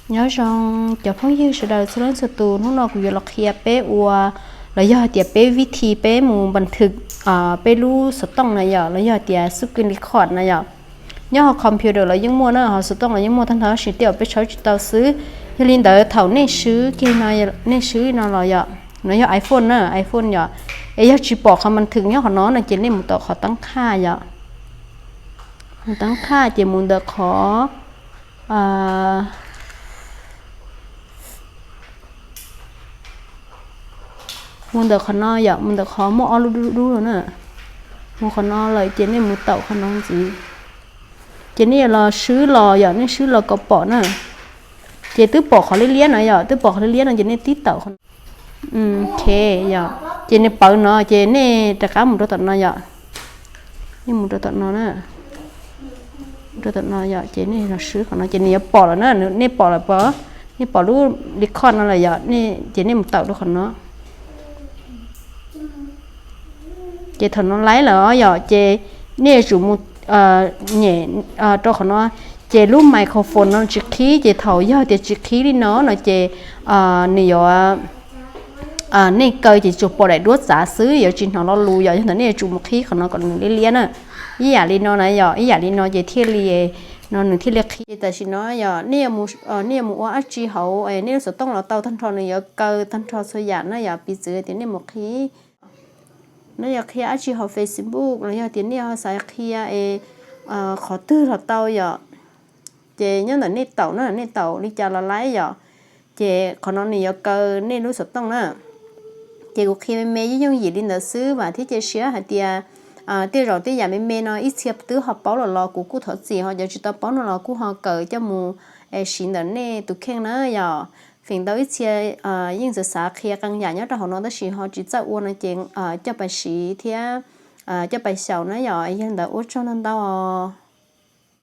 Nyob zoo cov phooj ywg sawv daws txhua leej txhua tus, hnub no kuv yuav los qhia peb ua, los yog hais tias peb vib thi peb mus npas thwm peb lub xov tooj na yom, los yog hais tias xub kis record na yom. Nyob hauv computer los yeej muaj na, hauv xov tooj los yeej muaj tag nrho, tab sis tej zaum peb tshawb tsis tau xwb. Yog li ntawd thaum nej swb kiag no, nej swb no los yom, no yog iPhone na, iPhone yom. Es yog tsis pom qhov npas thwm nyob qhov no no ces nej mus tau qhov tab qhaj yom. Mus tab qhaj ces mus ntawm qhov mus ntawm qhov no yom, mus ntawm qhov muaj ob lub dub dub na. Mus qhov no lawm ces nej mus taum qhov no ntxiv. Ces nej yuav los swb los yom, nej swb los kom pom na. Ces twb pom qhov liab liab no yom, twb pom qhov liab liab no ces nej tib taum qhov no. Ok yom, ces nws pawv no ces nej rov qab mus rau tom no yom. Nej mus rau tom no na. Mus rau tom no yom, ces nej los swb qhov no ces nws yuav pom lawm na, nej pom lawm pom, nej pom lub record no lawm yom, ces nej mus taum rau qhov no. Ces thaum no laib lawm yom, ces nej yuav tsum mus nyem rau qhov no, ces lub microphone no tsis qhib, ces thaum yog tias tsis qhib li no no ces nws yuav, nej kaw ces tsuas pom daim duab txav xwb, yuav tsis hnov lo lus yom, yog ntawd nej yuav tsum mus qhib qhov no kom nws liab liab na. Ib yam li no na yom, ib yam li no ces thiaj li, no nws thiaj li qhib. Ces tam sim no yom, nej yuav mus ua dab tsi hauv nej lub xov tooj los tau tag nrho, nws yuav kaw tag nrho txhua yam na yom, piv txwv tias nej mus qhib, nej yuav qhia dab tsi hauv Facebook los yog tias nej ho xav qhia es qhov twg los tau yom. Ces nyob ntawm nej taum na, nej taum li cas los laib yom. Ces qhov no nws yuav kaw nej lub xov tooj na. Ces kuv qhia me me yooj yooj yim li ntawd xwb, vam thiab cia siab hais tias tej zaum tej yam me me no ib txhia twb ho paub lawm los kuv kuj thov txim, ho cov tsis tau paub no los kuj ho kawm coj mus siv ntawm nej tus kheej na yom. Feem ntau ib txhia yeej xav xav qhia qee yam nyob rau hauv no tab sis ho tsis txawj ua no ces coj pais siv thiab coj pais xyaum na yom. Yog li ntawd ua tsaug ntau ntau os.